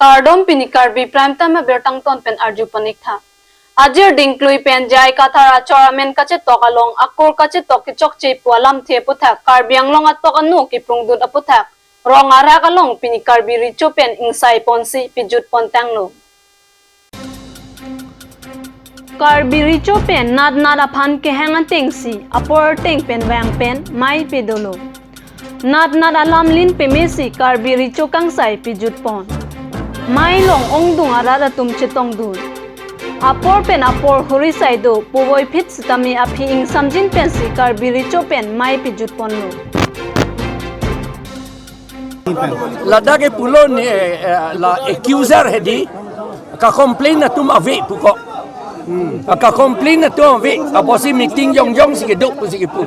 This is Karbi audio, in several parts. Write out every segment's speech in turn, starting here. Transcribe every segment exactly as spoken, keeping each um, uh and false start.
Kardom, pini Karbi Prime Time abirta angton pen arju pon ik tha. Ajir dingklui pen J I Kathar achor amen kachetok along akur kachetok kechokche pu alamthe aputhak Karbi Anglong atok anu kiprungdun aputhak rong arak along pini Karbi Recho pen ingsai ponsi pijut pon tanglo. Karbi Recho pen nat nat aphan kehang atengsi apor ateng pen vang pen mei pedolo. Nat nat alam lin pemesi Karbi Recho kangsai pijut pon. Mei along ongdung arat atum chetongdun. Apor pen apor huri sai do, puvoiphit sitame aphi ingsamjin pensi Karbi Recho pen mei pijut ponlo. Ladak ke pulo ni, eh, eh, la accuser hedi, ka complain atum ave puko. Ka complain atum ave, apotsi meeting jongjong si kedo pusi kepu.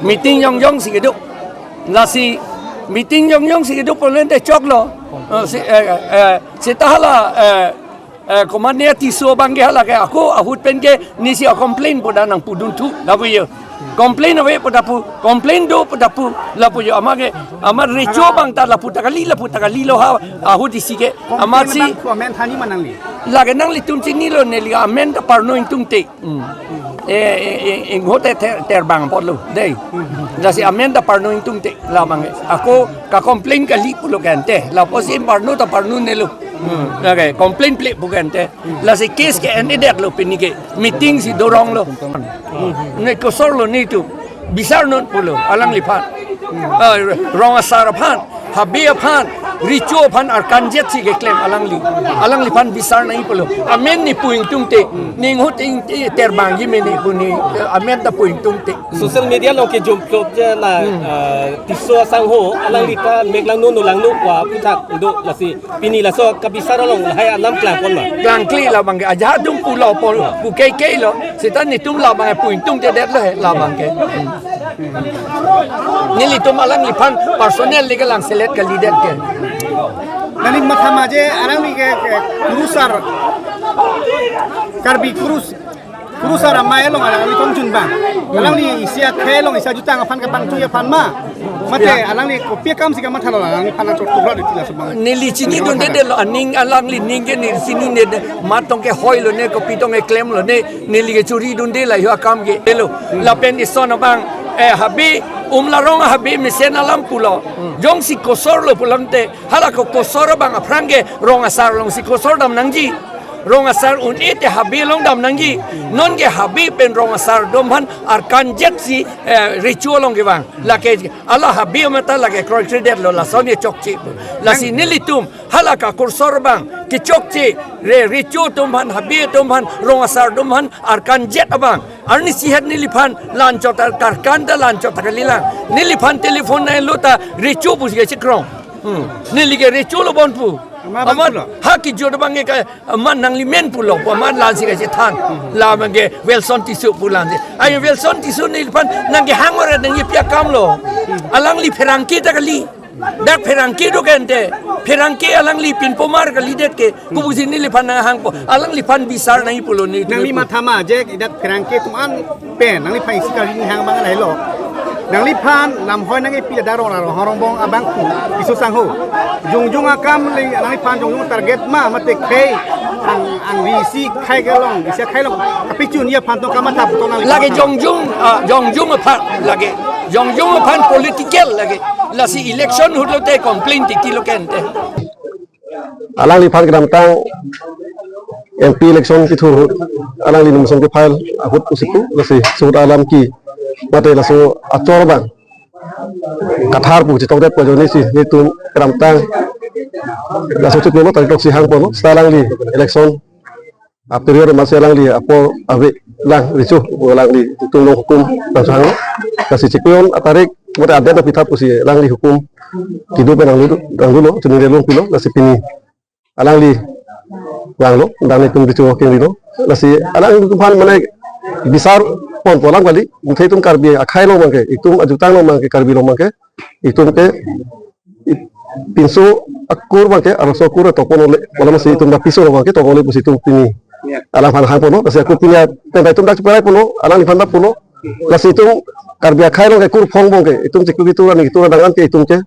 Meeting jongjong si kedo. Lasi meeting jongjong si kedo pulote choklo. Eh, si, eh, eh, seta hala, eh, eh, komatne Tisso abang ke hala ke ako ahut pen ke nesi a complain pu dak nangpudun thu lapu yo. Complain ave pu dak pu, complain do pu dak pu lapu yo. Amat ke, amat Recho abang ta lapu ta kali, lapu ta kalilo ha, ahut isi ke. Amatsi Complain abang ko amen thani ma nangli? Lake nanglitum chinilo, neli amen ta parno ingtungte. Eh, eh, eh, inghote ter, terbang apotlo dei. Lasi amen ta parno ingtungte labang ke. Ako ka complain kali pulo ke ante. Lapusi parno ta parno nelo. Lake complain ple pu ke ante. Lasi case ke endedetlo, pini ke meeting si doronglo. Ne kosorlo netum. Bisar non pulo alangliphan. Ah, rong asar aphan, habe aphan, Recho aphan arkanjet si keklem alangli. Alangliphan bisar nangji pulo. Amen ne pu ingtungte, ne inghut ingte terbangji mene pu ne, eh, amen ta pu ingtungte. Social media along kejum plot je la, ah, Tisso asangho, alangli ta mek langno no langno pu aputhak do, lasi pini laso kabisar along lahai alam klang pon ma? Klangkle labang ke, ajahak atum pulo pon, pu keikei lo, seta netum labang ke pu ingtungte detlo he labang ke. Nelitum alangliphan personally ke lang selet kalidet ke. Nangli matha ma je alangli ke, ke kurusar, Karbi kurus, kurusar amei along alangli kongchun bang. Alangli isi akhei along isi ajutang aphan kepangtui aphan ma. Mate Ya. alangli kopi akam si kamatha lo, alangliphan nangchot tukra di tila sebang. Neli chinidunde detlo, aning alangli ning ke neli chinine, mat tong ke hoilo ne, kopi tong ke klemlo ne, neli ke churidunde lahai akam ke. Delo, lapen ison abang, eh, habe umlarong habe mesen alam pulo. Jongsi kosorlo pulote, hala ko kosor abang aphrang ke rong asar alongsi kosor dam nangji. Rong asar un-e te habe along dam nangji. Non ke habe pen rong asar atum aphan arkanjet si, eh, Recho along kevang. Lake hala habe amat ta lake kroikredetlo, lason ke chokche. Lasi nelitum hala ka kosor abang kechokche, re, Recho atum aphan, habe atum aphan, rong asar atum aphan arkanjet abang. Arnisi het neliphan la-anchot ta, karkan ta la-anchot ta kalilang. Neliphan telephone nanglo ta Recho pusi kechekrong. Hmm. Neli ke Recho lo bon pu. Amat abang Amat pulo. Ha kejut abang ke ka, amat nangli men pulo pu, amat la-ansi kachethan. Labang ke Welson Tisso pu la-ansi. Ai Welson Tisso neliphan nangkehang ore nangji pi akam lo. Alangli pherangke ta kali. Dak pherangke do ke ante. Pherangke alangli pinpomar kalidet ke. Kopusi neliphan nanghangpo. Alangliphan bisar nangji pulo ne. Nangli matha ma je dak pherangke atum an pen nangliphan isi kali ni hang abang lahelo. Nangliphan lamhoi nangkepi ladak rong arong, rong bong abang pu Tisso asangho. Jongjong akam le nangliphan jongjong target ma, mate khei ang, ang isi khei kelong, isi khei long kapichun ji aphan tong kamatha puton nangli Lake kamatha. jongjong, ah, jongjong aphan lake. Jongjong aphan political lake. Lasi election ahut lote complain titi lo ke ante. Alangliphan kedamtang M P election kethu ahut, alangli nomination ke-file ahut pusi pu, lasi suhut alam ke, mate laso achor abang Kathar pu chetongdet pu ajoine si netum kedamtang laso chiklo tarik throksi hang ponlo, seta alangli election a period amatsi alangli apor ave lang Recho, alangli itum along hukum nangchehanglo. Lasi chiklo a tarik mate adet apitha pusi alangli hukum kedo pen nanglo, nanglo, chinine longpilo, lasi pini alangli vanglo, dang netum Recho kengri lo. Lasi alanglitum aphan mane bisar ponpo alam kali, muthe itum Karbi akhei along abang ke, itum ajutang along abang ke, Karbi along abang ke, itum ke, i-, pinso akur abang ke, arloso akur tokponlo, amatsi itum ta piso abang ke tokponlo pusi itum pini Ya. alangphan hang ponlo, lasi ako pini a, pen itum dak cheparai ponlo, alangliphan ta pulo, lasi itum Karbi akhei along ke kurphong abang ke, itum chiklo ketur ani ketur adang an ke itum ke,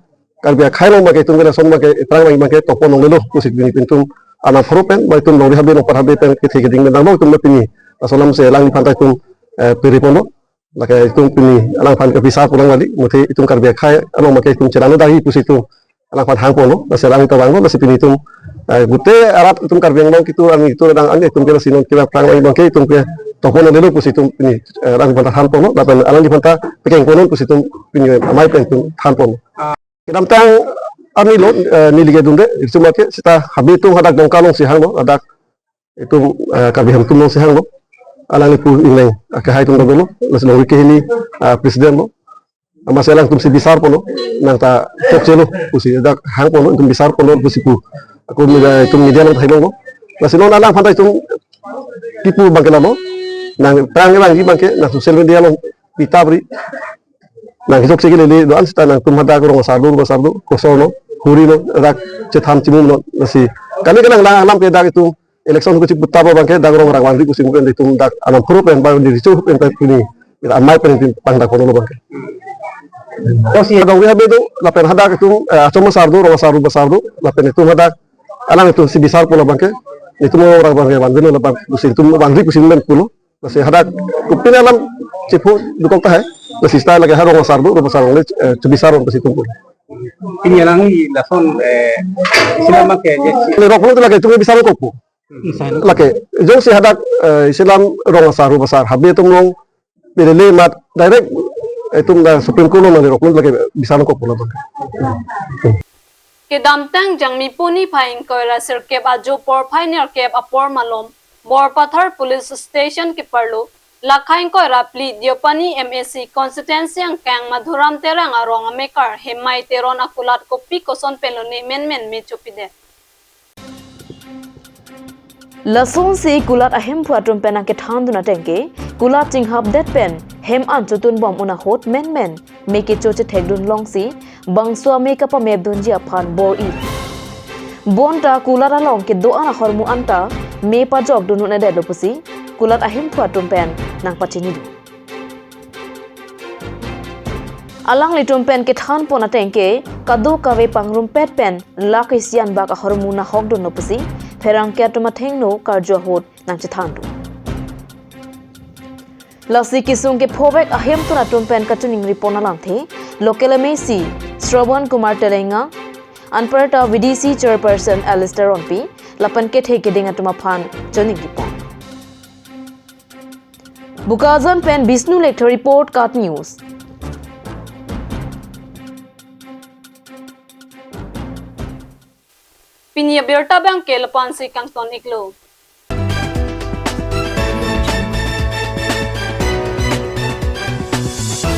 Karbi akhei along abangke itum ke lason abangke eprang abangke tokpon longlelo pusi pini itum anam pharo pen ba itum longri habe longpat habe pen kethe keding pen damlo itum pini. Laso alam si alangliphan ta itum, eh, piri ponlo. Lake itum pini alangphan kebisar pulang kali, muthe itum Karbi akhei along abangke itum chelang dagi pusi itum alangphan hang ponlo, lasi alang ta vanglo, lasi pini itum, eh, gute arat itum Karbi Anglong kitu ani itu adang ani itum ke lasi non kira prang abangke itum ke tokpon longlelo pusi itum pini, eh, alangliphan ta than ponlo, lapen alangliphan ta pekeng ponlo pusi itum pini amei pen itum than ponlo. Kedamtang arni lo, eh, neli ke dunde, itum abangke seta habe atum hadak Dongka alongsi hanglo, hadak itum, eh, Karbi Hemtung alongsi hanglo. Alangli pu ingleng, eh, kehai atum dolo, lasi longri kehini, eh, president lo. Amatsi alangtum si bisar ponlo, nang ta chokchelo pusi, dak hang ponlo, itum bisar ponlo pusi pu. Ako media, itum media along thai longlo. Lasi non alangphan ta itum kipu abangke lalo. Nang prang abangke abangke, nang social media along pita pri. Nang kechokche kelele do-an seta nangtum hadak rong asar do, rong asar do, kosonlo, hurilo, dak chethan chimumlo, lasi. Kami kenang lang alam ke dak itum election ko chiputa abangke dak rong rang vanri kusim pen itum dak anam pharo pen ba di richo pen ta pini. Amei pen itum pangdak kono abangke. Lasi dongri habe do, lapen hadak itum, eh, achom asar do, rong asar do, basar do, lapen itum hadak alang itum si bisar pulo abangke. Itum rong rang abangke vanvelo lapen kusim itum vanri kusim pen pulo. Lasi hadak kopine alam chepho dokok tahai. Lasi seta lake ha rong asar do, rong asar do, eh, chebisar pusi itum pulo. Pini alangli lason, eh, isi alam abangke je si- Ni rok pulo lake itum bisar kokpo. Lake jongsi hadak, eh, isi alam rong asar, rong asar, habe atum along pelele amat direct itum dak Supreme Court along nang rok pulo lake bisar kokpo la abang. Kedamtang Jangmi puni phai ingkoi ra sirkep ajo porphai nerkep apor malom Borpathar Police Station keparlo lakha ingkoi ra phli Deopani M A C constituency angkang Madhuram Terang arong amekar Hemai Teron akulat kopi koson pen lone menmen me chopidet. Lasonsi kulat ahemphu atum pen nangkethandun ateng ke, kulat chinghapdet pen hem an chotun bom un ahut menmen me kecho chethekdun longsi bangso ame kapamepdunji aphan bor-i. Bonta kulat along kedo-an ahormu anta me pajokdun un-edetlo pusi kulat ahemphu atum pen nangpachinidun. Alanglitum pen kethan pon ateng ke kadokave pangrumpet pen lakh isi anbak ahormu nahokdunlo pusi pherangke atum athengno karju ahut nangchethandun. Lasi kesung kephovek ahemtun atum pen kachiningri pon alamthe local M A C Shravan Kumar Telenga, anparta V D C chairperson Alistair Rongpi, lapen kethe keding atum aphan chiningri pon. Bokajan pen Bishnu Lekthar report, KAT News. Pini abirta abangke lapu-ansi kangton-iklo.